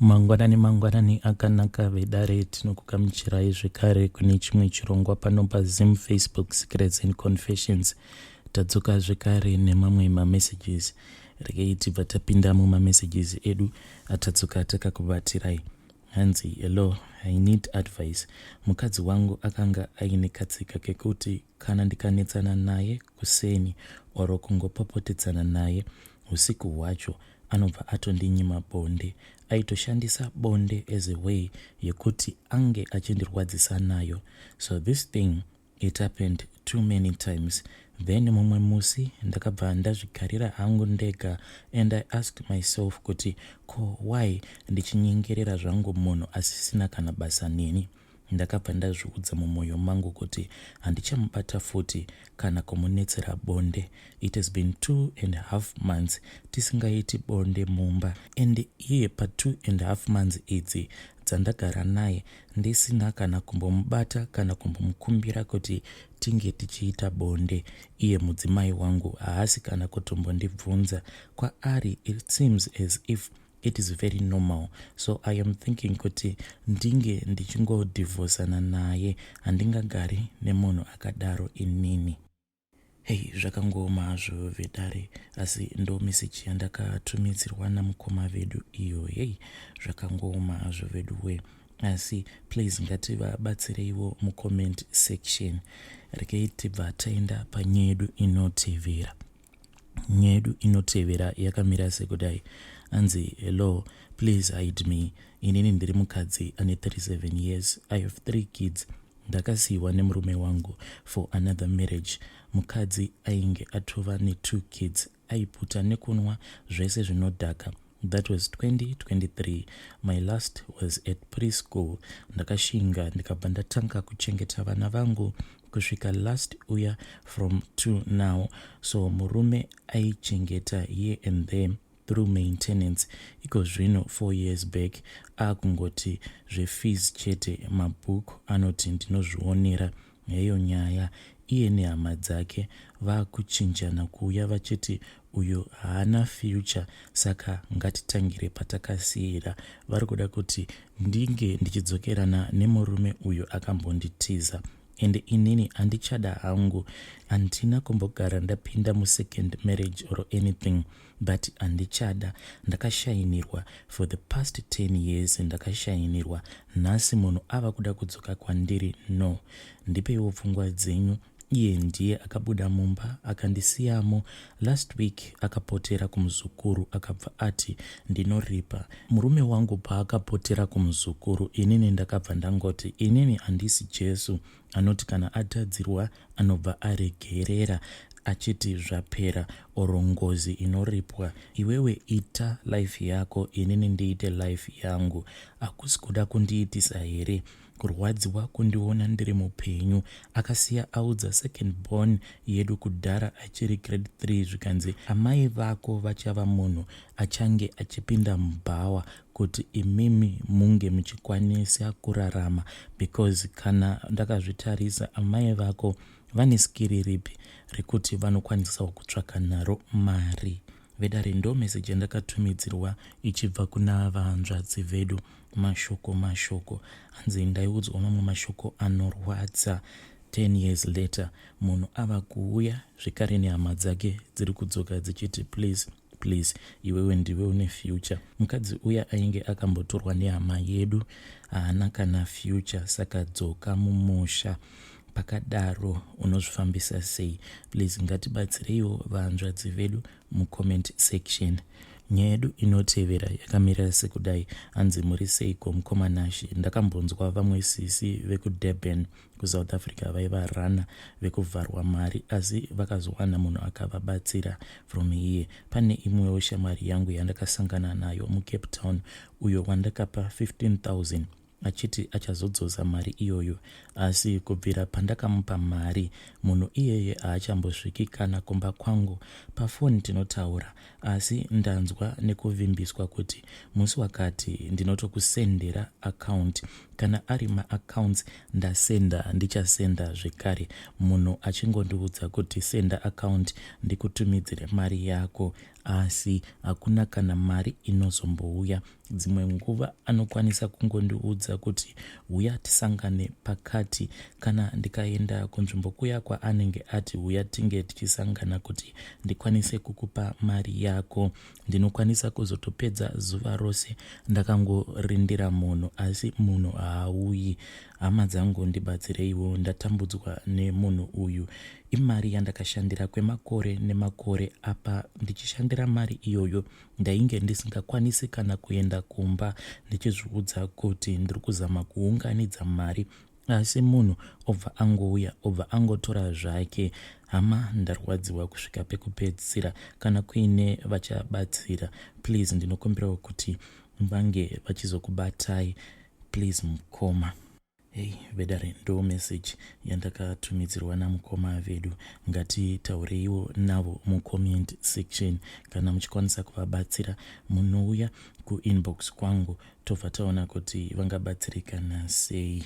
Mangwanani mangwanani akanaka vedare, tinokugamuchirai zvekare kune chimwe chirongwa pano paZim Facebook Secrets and Confessions. Tadzoka zvekare nemamwe mamessages. Regei tibva tapinda mumamessages edu atadzoka takakubatirai. Hanzi, "Hello, I need advice. Mukadzi wangu akanga aine katsika kekuti kana ndikanetsana naye kuseni oro kungopopotedzana naye usiku hwacho, anobva atondinyima bonde. Aitoshandisa bonde as a way yekuti ange achindirwadzisa nayo. So this thing, it happened too many times. Then mumwe musi ndakabva ndazvigarira hangu ndega and I asked myself kuti ko why ndichinyengerera zvangu munhu asisina kana basa neni? Ndakabva ndazviudza mumwoyo mangu kuti handichamubata futi kana kumunetsera bonde. It has been 2.5 months tisingaiti bonde mumba, and iye pa2.5 months idzi dzandagara naye ndisina kana kumbomubata kana kumbomukumbira kuti tinge tichiita bonde, iye mudzimai wangu haasi kana kutombondibvunza. Kwaari it seems as if it is very normal. So I am thinking kuti ndinge ndichingodhivhosana naye. Handingagari nemunhu akadaro inini." Hei, zvakangooma hazvo vedare, asi ndo meseji yandakatumidzirwa namukoma vedu iyo. Hei, zvakangooma hazvo vedu we, asi please ngativabatsireiwo mucomment section. Rekei tibva taenda panyaya yedu inotevera. Nyaya yedu inotevera yakamira sekudai. Anzi, "Hello, please hide me. Inini ndiri mukadzi ane 37 years. I have three kids. Ndakasiyiwa nemurume wangu for another marriage. Mukadzi ainge atova ne2 kids, aiputa nekunwa zvese zvinodhaka. That was 2023. My last was at preschool. Ndakashinga ndikabva ndatanga kuchengeta vana vangu kusvika last uya from to now. So murume aichengeta here and there through maintenance. Iko zvino 4 years back akungoti zvefees chete, mabhuku anoti ndinozvionera. Heyo nyaya. Iye nehama dzake vakuchinjana kuuya vachiti uyu haana future, saka ngatitangire patakasiyira. Vari kuda kuti ndinge ndichidzokerana nemurume uyu akambonditiza, ende inini handichada hangu. Handina kumbogara ndapinda musecond marriage or anything, but handichada. Ndakashayinirwa for the past 10 years, ndakashayinirwa. Nhasi munhu ava kuda kudzoka kwandiri? No. Ndipeiwo pfungwa dzenyu. Iye ndiye akabuda mumba akandisiyamo. Last week akapotera kumuzukuru, akabva ati ndinoripa. Murume wangu paakapotera kumuzukuru, inini ndakabva ndangoti inini handisi Jesu anoti kana atadzirwa anobva aregerera achiti zvapera, oro ngozi inoripwa. Iwewe ita life yako, inini ndiite life yangu. Hakusi kuda kundiitisa here kurwadziwa kundiona ndiri mupenyu?" Akasiya audza second born yedu kudhara achiri grade 3, zvikanzi, "Amai vako vachava munhu achange achipinda mubhawa kuti imimi munge muchikwanisa kurarama, because kana ndakazvitarisa, amai vako vane skill ripi rekuti vanokwanisawo kutsvaka naro mari?" Vedare, ndo meseji yandakatumidzirwa ichibva kuna vanzvadzi vedu. Mashoko mashoko. Hanzi, "Ndaiudzwa mamwe mashoko anorwadza. 10 years later munhu ava kuuya zvekare nehama dzake dziri kudzoka dzichiti, 'Please, please, iwewe ndiwe une future. Mukadzi uya ainge akambotorwa nehama yedu haana kana future, saka dzoka mumusha.' Pakadaro unozvifambisa sei? Please ngatibatsireiwo vanzvadzi vedu mucomment section." Nyaya yedu inotevera yakamira sekudai. Hanzi, "Muri seiko mukoma Nashi? Ndakambonzwa vamwe sisi vekuDurban kuSouth Africa vaiva rana vekuvharwa mari, asi vakazowana munhu akavabatsira. From here pane imwewo shamwari yangu yandakasangana nayo muCape Town, uyo wandakapa 15 000 achiti achazodzosa mari iyoyo, asi kubvira pandakamupa mari, munhu iyeye haachambosviki kana kumba kwangu. Pafoni tinotaura, Asi ndanzwa nekuvimbiswa kuti musi wakati ndinotokusendera account. Kana ari maaccounts ndasenda ndichasenda zvekare. Munhu achingondiudza kuti senda account ndikutumidzire mari yako asi hakuna kana mari inozombouya. Dzimwe nguva anokwanisa kungondiudza kuti huya tisangane pakati. Kana ndikaenda kunzvimbo kuya kwaanenge ati huya tinge tichisangana kuti ndikwanise kukupa mari yako, ndinokwanisa kuzotopedza zuva rose ndakangorindira munhu asi munhu haauyi. Hama dzangu ndibatsireiwo, ndatambudzwa nemunhu uyu. Imari yandakashandira kwemakore nemakore apa ndichishandira mari iyoyo Ndainge ndisingakwanisi kana kuenda kumba ndichizviudza kuti ndiri kuzama kuunganidza mari asi munhu obva angouya obva angotora zvake. Hama ndarwadziwa kusvika pekupedzisira kana kuine vachabatsira please ndinokumbirawo kuti vange vachizokubatai please mukoma. Hey vedare ndo message yandakatumidzirwa namukoma vedu ngatitaureiwo navo mucomment section kana muchikwanisa kuvabatsira munouya kuinbox kwangu tobva taona kuti vangabatsirikana sei.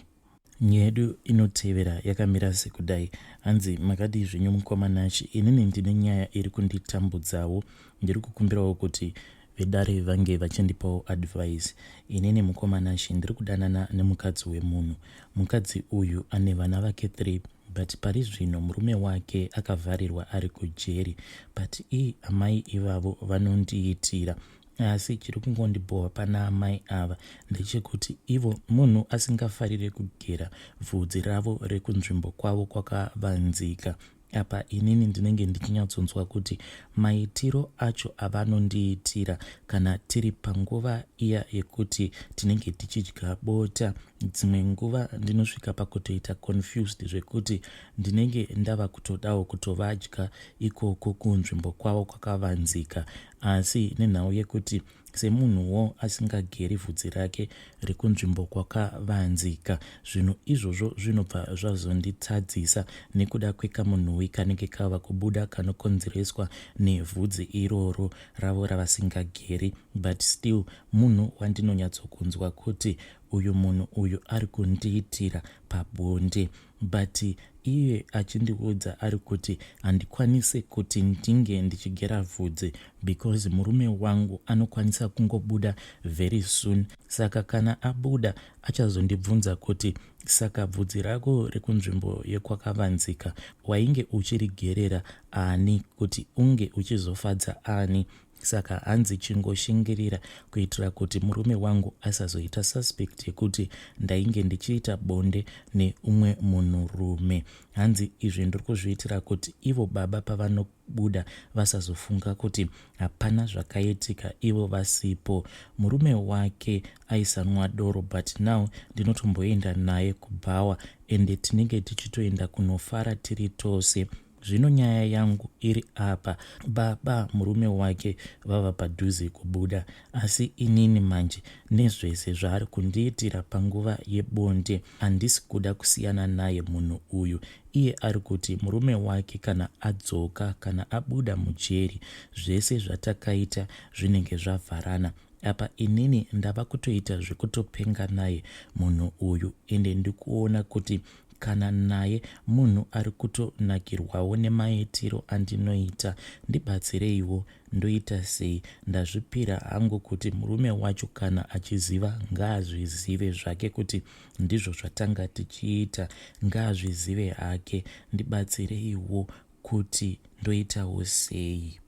Nyaya yedu inotevera yakamira sekudai hanzi makadii zvenyu mukoma Nashy inini ndine nyaya iri kunditambudzawo ndiri kukumbirawo kuti Vedare vange vachindipawo advice. Inini mukoma Nashy ndiri kudanana nemukadzi wemunhu. Mukadzi uyu ane vana vake 3 but pari zvino murume wake akavharirwa ari kujeri but ii amai ivavo vanondiitira asi chiri kungondibhowa pana amai ava ndechekuti ivo munhu asingafarire kugera bvudzi ravo rekunzvimbo kwavo kwakavanzika Apa inini ndinenge ndichinyatsonzwa kuti maitiro acho avanondiitira kana tiri panguva iya yekuti tinenge tichidya bota dzimwe nguva ndinosvika pakutoita confused zvekuti ndinenge ndava kutodawo kutovadya ikoko kunzvimbo kwavo kwakavanzika asi nenhau yekuti Semunhuwo asingageri vhudzi rake rekunzvimbo kwakavanzika, zvinhu izvozvo zvinobva zvazonditadzisa nekuda kwekamunhuwi kanenge kava kubuda kanokonzereswa nevhudzi iroro ravo ravasingageri. But still munhu wandinonyatsokunzwa kuti uyu munhu uyu ari kundiitira pabonde. But iye achindiudza ari kuti handikwanise kuti ndinge ndichigera vhudzi because murume wangu anokwanisa kungobuda very soon saka kana abuda achazondibvunza kuti saka bvudzi rako rekunzvimbo yekwakavanzika wainge uchirigerera ani kuti unge uchizofadza ani Saka hanzi chingoshingirira kuitira kuti murume wangu asazoita suspect yekuti ndainge ndichiita bonde neumwe munhurume. Hanzi izvi ndiri kuzviitira kuti ivo baba pavanobuda vasazofunga kuti hapana zvakaitika ivo vasipo. Murume wake aisanwa doro but now ndinotomboenda naye kubhawa ende tinenge tichitoenda kunofara tiri tose. Zvino nyaya yangu iri apa baba murume wake vava padhuze kubuda asi inini manje nezvese zvaari kundiitira panguva yebonde handisi kuda kusiyana naye munhu uyu. Iye ari kuti murume wake kana adzoka kana abuda mujeri zvese zvatakaita zvinenge zvavharana. Apa inini ndava kutoita zvekutopenga naye munhu uyu ende ndikuona kuti Kana naye munhu ari kutonakirwawo nemaitiro andinoita ndibatsireiwo ndoita sei ndazvipira hangu kuti murume wacho kana achiziva ngaazvizive zvake kuti ndizvo zvatanga tichiita ngaazvizive hake ndibatsireiwo kuti ndoitawo sei.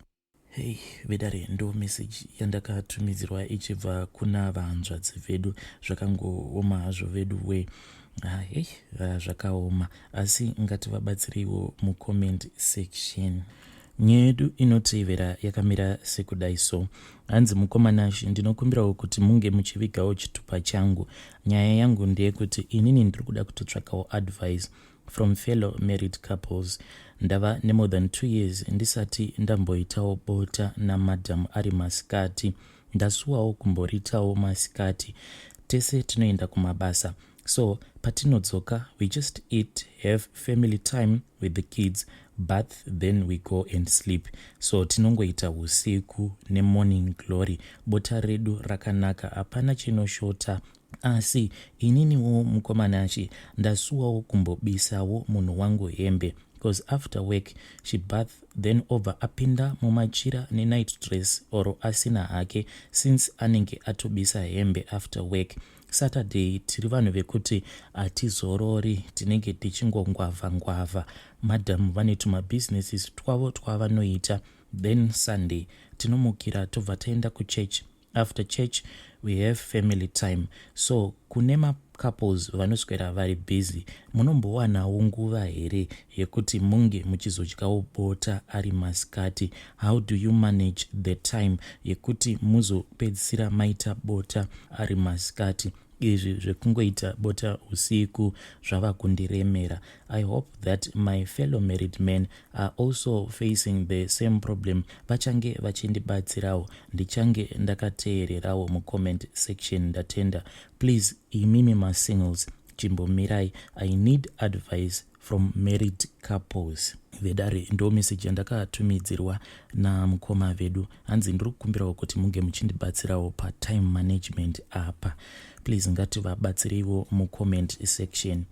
Hey vedare ndo message yandakatumidzirwa ichibva kuna vahanzvadzi vedu zvakangooma hazvo vedu we ah, hey, ah, zvakaoma asi ngativabatsireiwo mucomment section nyaya yedu inotevera yakamira sekudai so hanzi mukoma Nashy ndinokumbirawo kuti munge muchivigawo chitupa changu nyaya yangu ndeyekuti inini ndiri kuda kutotsvakawo advice From fellow married couples. Ndava nemore than two years ndisati ndamboitawo bota namadam ari masikati. Ndasuwawo kumboritawo masikati. Tese tinoenda kumabasa. So patinodzoka, we just eat, have family time with the kids, bath, then we go and sleep. So tinongoita usiku nemorning glory. Bota redu rakanaka, hapana chinoshota. Asi ininiwo, mukoma Nashe, ndasuwawo kumbobisawo munhu wangu hembe, because after work she bath, then obva apinda mumachira nenight dress or asina hake, since anenge atobisa hembe after work. Saturday tiri vanhu vekuti hatizorori, tinenge tichingongwavha ngwavha. Madhamu vane tumabusinesses twavo twavanoita. Then Sunday tinomukira, tobva taenda kuchurch. After church we have family time. So kune macouples vanoswera vari busy, munombowanawo nguva here yekuti munge muchizodyawo bota ari masikati? How do you manage the time yekuti muzopedzisira maita bota ari masikati? Izvi zvekungoita bota usiku zvava kundiremera. I hope that my fellow married men are also facing the same problem. Vachange vachindibatsirawo, ndichange ndakateererawo mucomment section. Ndatenda. Please, imimi masingles, chimbomirai. I need advice from married couples. Vedare, ndo meseji yandakatumidzirwa namukoma vedu. Hanzi ndiri kukumbirawo kuti munge muchindibatsirawo patime management apa. Please, ngativabatsireiwo mucomment section.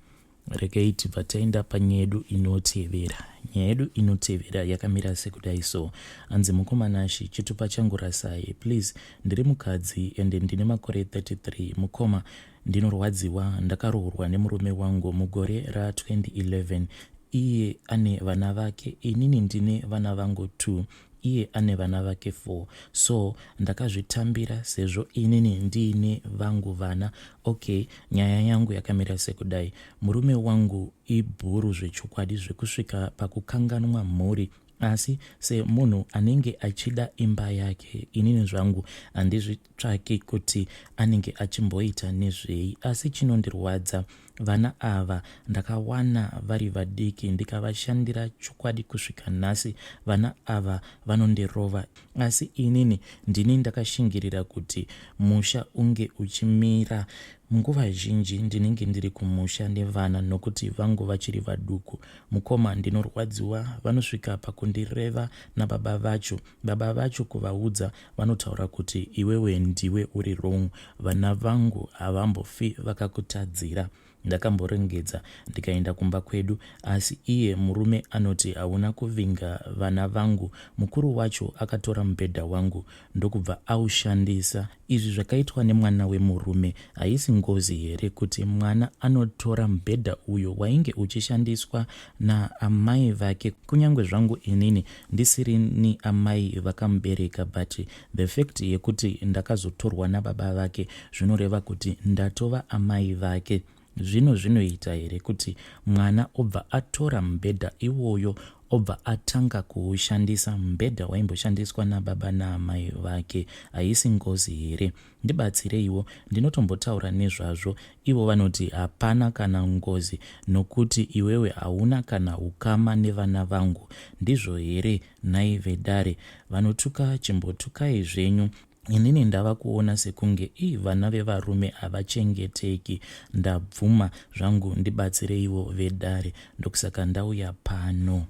Regai tibva taenda panyaya yedu inotevera. Nyaya yedu inotevera yakamira sekudai. So hanzi, "Mukoma Nashe, chitupa changu rasai please. Ndiri mukadzi ende ndine makore 33. Mukoma, ndinorwadziwa. Ndakaroorwa nemurume wangu mugore ra2011. Iye ane vana vake, inini ndine vana vangu 2, iye ane vana vake 4. So ndakazvitambira sezvo inini ndiine vangu vana. Okay, nyaya yangu yakamira sekudai. Murume wangu ibhuru zvechokwadi, zvekusvika pakukanganwa mhuri. Asi semunhu anenge achida imba yake, inini zvangu handizvitsvaki kuti anenge achimboita nezvei. Asi chinondirwadza, vana ava ndakawana vari vadiki, ndikavashandira chokwadi kusvika nhasi. Vana ava vanondirova, asi inini ndini ndakashingirira kuti musha unge uchimira. Nguva zhinji ndinenge ndiri kumusha nevana nokuti vangu vachiri vaduku. Mukoma, ndinorwadziwa. Vanosvika pakundireva nababa vacho. Baba vacho kuvaudza, vanotaura kuti, 'Iwewe ndiwe uri wrong, vana vangu havambofi vakakutadzira.' Ndakamborengedza ndikaenda kumba kwedu, asi iye murume anoti, 'Hauna kuvinga vana vangu.' Mukuru wacho akatora mubhedha wangu ndokubva aushandisa. Izvi zvakaitwa nemwana wemurume, haisi ngozi here kuti mwana anotora mubhedha uyo wainge uchishandiswa naamai vake? Kunyange zvangu inini ndisirini amai vakamubereka, but the fact yekuti ndakazotorwa nababa vake zvinoreva kuti ndatova amai vake. Zvino zvinoita here kuti mwana obva atora mubhedha iwoyo, obva atanga kuushandisa, mubhedha waimboshandiswa nababa naamai vake? Haisi ngozi here? Ndibatsireiwo. Ndinotombotaura nezvazvo, ivo vanoti hapana kana ngozi nokuti iwewe hauna kana ukama nevana vangu. Ndizvo here nhai vedare? Vanotuka, chimbotukai zvenyu. Inini ndava kuona sekunge ii vana vevarume havachengeteki. Ndabvuma zvangu. Ndibatsireiwo vedare, ndokusaka ndauya pano."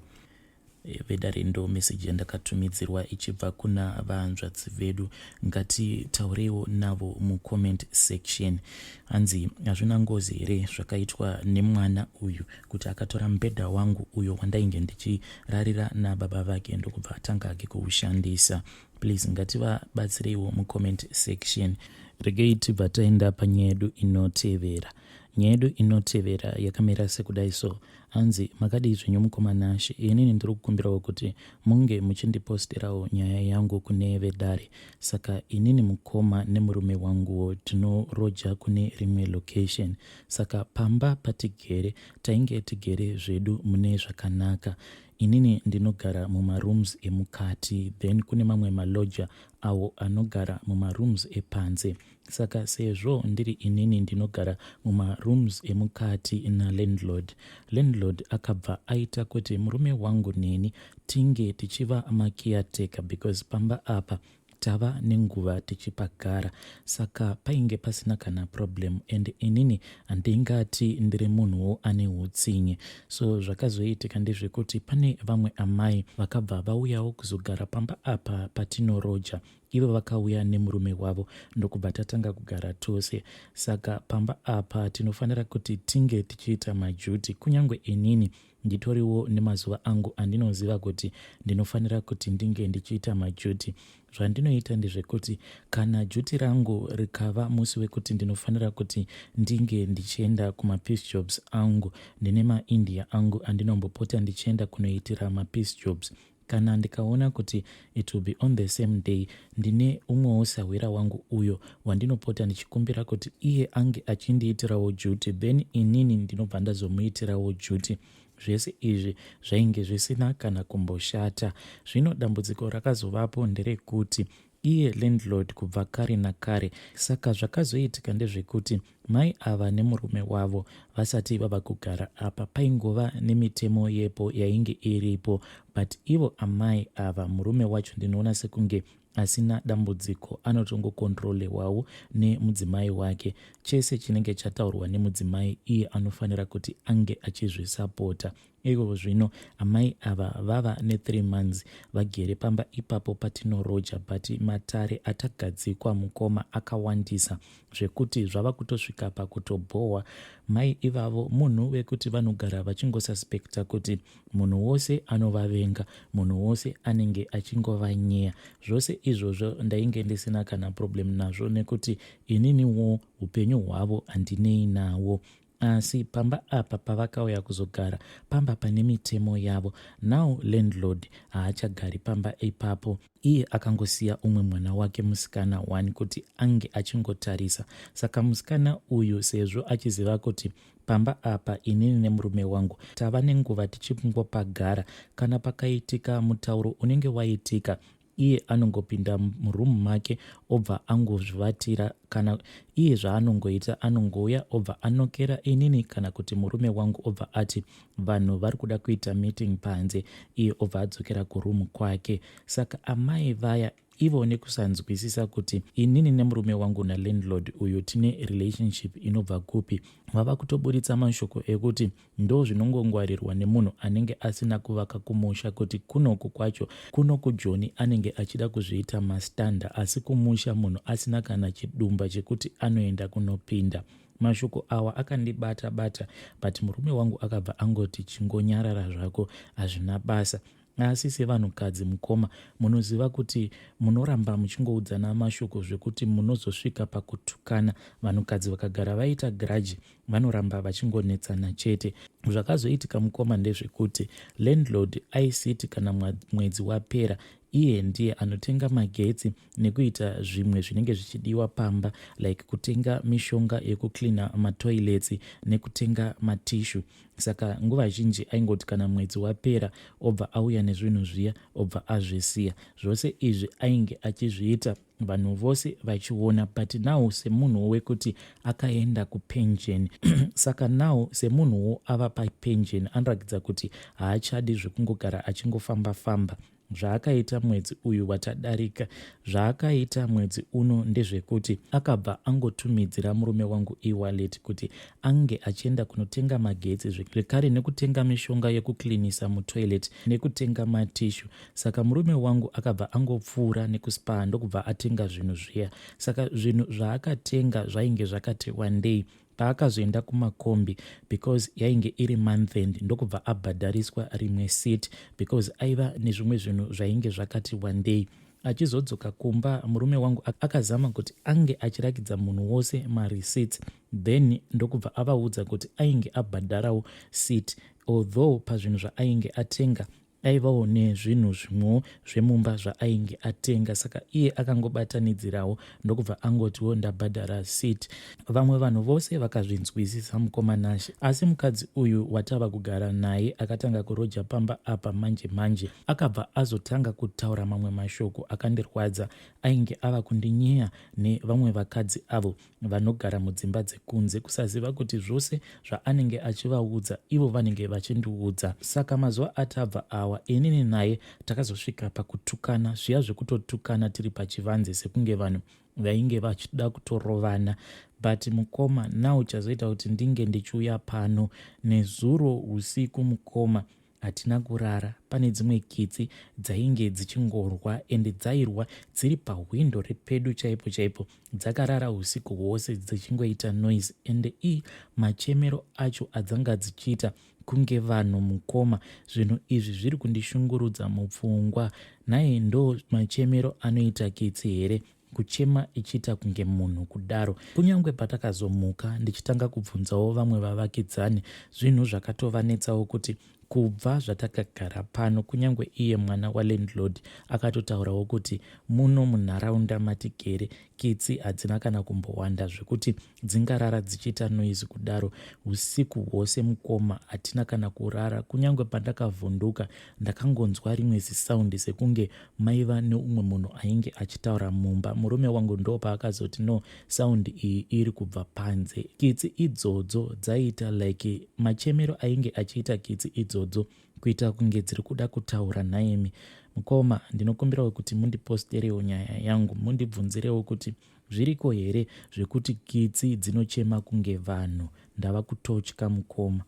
Vedare, ndo meseji yandakatumidzirwa ichibva kuna vahanzvadzi vedu. Ngatitaureiwo navo mucomment section. Hanzi hazvina ngozi here zvakaitwa nemwana uyu, kuti akatora mubhedha wangu uyo wandainge ndichirarira nababa vake, ndokubva atanga ake kuushandisa? Please, ngativabatsireiwo mucomment section. Regei tibva taenda panyaya yedu inotevera. Nyaya yedu inotevera yakamira sekudai. So hanzi, "Makadii zvenyu mukoma Nashe? Inini ndiri kukumbirawo kuti munge muchindiposterawo nyaya yangu kune vedare. Saka inini, mukoma, nemurume wanguwo tinoroja kune rimwe location. Saka pamba patigere, tainge tigere zvedu mune zvakanaka. Inini ndinogara mumarooms emukati, then kune mamwe maloja awo anogara mumarooms epanze. Saka sezvo ndiri inini ndinogara mumarooms emukati nalandlord, landlord akabva aita kuti murume wangu neni tinge tichiva macaretaker, because pamba apa Tava nenguva tichipagara saka painge pasina kana problem and inini handingati ndiri munhuwo ane hutsinye. So zvakazoitika ndezvekuti pane vamwe amai vakabva vauyawo kuzogara pamba apa patinoroja. Ivo vakauya nemurume wavo ndokubva tatanga kugara tose. Saka pamba apa tinofanira kuti tinge tichiita majuti kunyange inini Nditoriwo nemazuva angu andinoziva kuti ndinofanira kuti ndinge ndichiita majuti. Zvandinoita ndezvekuti kana juti rangu rikava musi wekuti ndinofanira kuti ndinge ndichienda kumapiece jobs angu, ndine maIndia angu andinombopota ndichienda kunoitira mapiece jobs. Kana ndikaona kuti it will be on the same day, ndine umwewo sahwira wangu uyo wandinopota ndichikumbira kuti iye ange achindiitirawo duty, then inini ndinobva ndazomuitirawo duty. Zvese izvi zvainge zvisina kana kumboshata. Zvino dambudziko rakazovapo nderekuti iye landlord kubva kare nakare. Saka zvakazoitika ndezvekuti mai ava nemurume wavo vasati vava kugara apa paingova nemitemo yepo yainge iripo, but ivo amai ava murume wacho ndinoona sekunge asina dambudziko, anotongokontrolewawo nemudzimai wake. Chese chinenge chataurwa nemudzimai iye anofanira kuti ange achizvisapota. Iko zvino amai ava vava ne3 months vagere pamba ipapo patinoroja, but matare atagadzikwa mukoma akawandisa zvekuti zvava kutosvika pakutobhohwa. Mai ivavo munhu wekuti vanogara vachingosuspecta kuti munhu wose anovavenga, munhu wose anenge achingovanyeya. Zvose izvozvo ndainge ndisina kana problem nazvo nekuti ininiwo upenyu hwavo handinei nawo. Asi pamba apa pavakauya kuzogara pamba pane mitemo yavo. Now landlord haachagari pamba ipapo. Iye akangosiya umwe mwana wake musikana one kuti ange achingotarisa. Saka musikana uyu sezvo achiziva kuti pamba apa inini nemurume wangu tava nenguva tichingopagara, kana pakaitika mutauro unenge waitika, iye anongopinda muroom make obva angozvivatira. Kana iye zvaanongoita, anongouya obva anokera inini kana kuti murume wangu, obva ati vanhu vari kuda kuita meeting panze, iye obva adzokera kuroom kwake. Saka amai vaya ivo nekusanzwisisa kuti inini nemurume wangu nalandlord uyu tine relationship inobva kupi, vava kutoburitsa mashoko ekuti ndo zvinongongwarirwa nemunhu anenge asina kuvaka kumusha, kuti kunoku kwacho kuno kujoni anenge achida kuzviita mastanda, asi kumusha munhu asina kana chidumba chekuti anoenda kunopinda. Mashoko awa akandibata bata, but murume wangu akabva angoti chingonyarara zvako, hazvina basa. Asi sevanhukadzi mukoma, munoziva kuti munoramba muchingoudzana mashoko zvekuti munozosvika pakutukana. Vanhukadzi vakagara vaita grudge vanoramba vachingonetsana chete. Zvakazoitika mukoma ndezvekuti landlord aisiti kana mwedzi wapera iye ndiye anotenga magetsi nekuita zvimwe zvinenge zvichidiwa pamba, like kutenga mishonga yekucleana matoilets nekutenga matishu. Saka nguva zhinji aingoti kana mwedzi wapera obva auya nezvinhu zviya, obva azvisiya. Zvose izvi ainge achizviita vanhu vose vachiona. But now semunhuwo wekuti akaenda kupension, saka now semunhuwo ava papension, anoratidza kuti haachadi zvekungogara achingofamba famba. Zvaakaita mwedzi uyu watadarika, zvaakaita mwedzi uno ndezvekuti akabva angotumidzira murume wangu e-wallet kuti ange achienda kunotenga magetsi zvekare nekutenga mishonga yekuklinisa mutoilet nekutenga matishu. Saka murume wangu akabva angopfuura nekuSpar ndokubva atenga zvinhu zviya. Saka zvinhu zvaakatenga zvainge zvakati wandei. Paakazoenda kumakombi, because yainge iri month end, ndokubva abhadhariswa rimwe seat because aiva nezvimwe zvinhu zvainge zvakati wandei. Achizodzoka kumba, murume wangu akazama kuti ange achirakidza munhu wose mareceipts, then ndokubva avaudza kuti ainge abhadharawo seat, although pazvinhu zvaainge atenga aivawo nezvinhu zvimwewo zvemumba zvaainge atenga. Saka iye akangobatanidzirawo ndokubva angotiwo ndabhadhara seat. Vamwe vanhu vose vakazvinzwisisa mukoma Nashe, asi mukadzi uyu watava kugara naye akatanga kuroja pamba apa manje manje akabva azotanga kutaura mamwe mashoko akandirwadza. Ainge ava kundinyeya nevamwe vakadzi avo vanogara mudzimba dzekunze, kusaziva kuti zvose zvaanenge achivaudza ivo vanenge vachindiudza. Saka mazuva atabva awa kubhawa. Inini naye takazosvika pakutukana zviya zvekutotukana tiri pachivanze sekunge vanhu vainge vachida kutorovana. But mukoma, now chazoita kuti ndinge ndichiuya pano nezuro usiku mukoma, hatina kurara. Pane dzimwe kitsi dzainge dzichingorwa ende dzairwa dziri pahwindo repedu chaipo chaipo, dzakarara usiku hwose dzichingoita noise, ende i machemero acho adzanga dzichiita kunge vanhu mukoma. Zvinhu izvi zviri kundishungurudza mupfungwa. Nhai, ndo machemero anoita kitsi here, kuchema ichiita kunge munhu kudaro? Kunyange patakazomuka ndichitanga kubvunzawo vamwe vavakidzani, zvinhu zvakatovanetsawo kuti kubva zvatakagara pano, kunyange iye mwana walandlord akatotaurawo kuti muno munharaunda matigere kitsi hadzina kana kumbowanda zvekuti dzingarara dzichiita noise kudaro usiku hwose. Mukoma, hatina kana kurara. Kunyange pandakavhunduka ndakangonzwa rimwe zisaundi sekunge maiva neumwe munhu ainge achitaura mumba. Murume wangu ndo paakazoti, "No, sound iyi iri kubva panze." Kitsi idzodzo dzaiita like machemero ainge achiita kitsi idzodzo kuita kunge dziri kuda kutaura. Nhaimi mukoma, ndinokumbirawo kuti mundiposterewo nyaya yangu, mundibvunzirewo kuti zviriko here zvekuti kitsi dzinochema kunge vanhu. Ndava kutotya mukoma.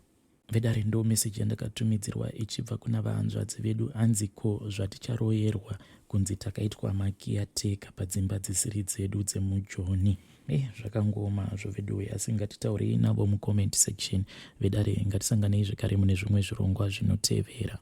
Vedare, ndo meseji yandakatumidzirwa ichibva kuna vahanzvadzi vedu. Hanzi, ko zvaticharoyerwa kunzi takaitwa macaretaker padzimba dzisiri dzedu dzemujoni? E, zvakangoma hazvo veduwe, asi ngatitaurei navo mucomment section. Vedare, ngatisanganei zvekare mune zvimwe zvirongwa zvinotevera.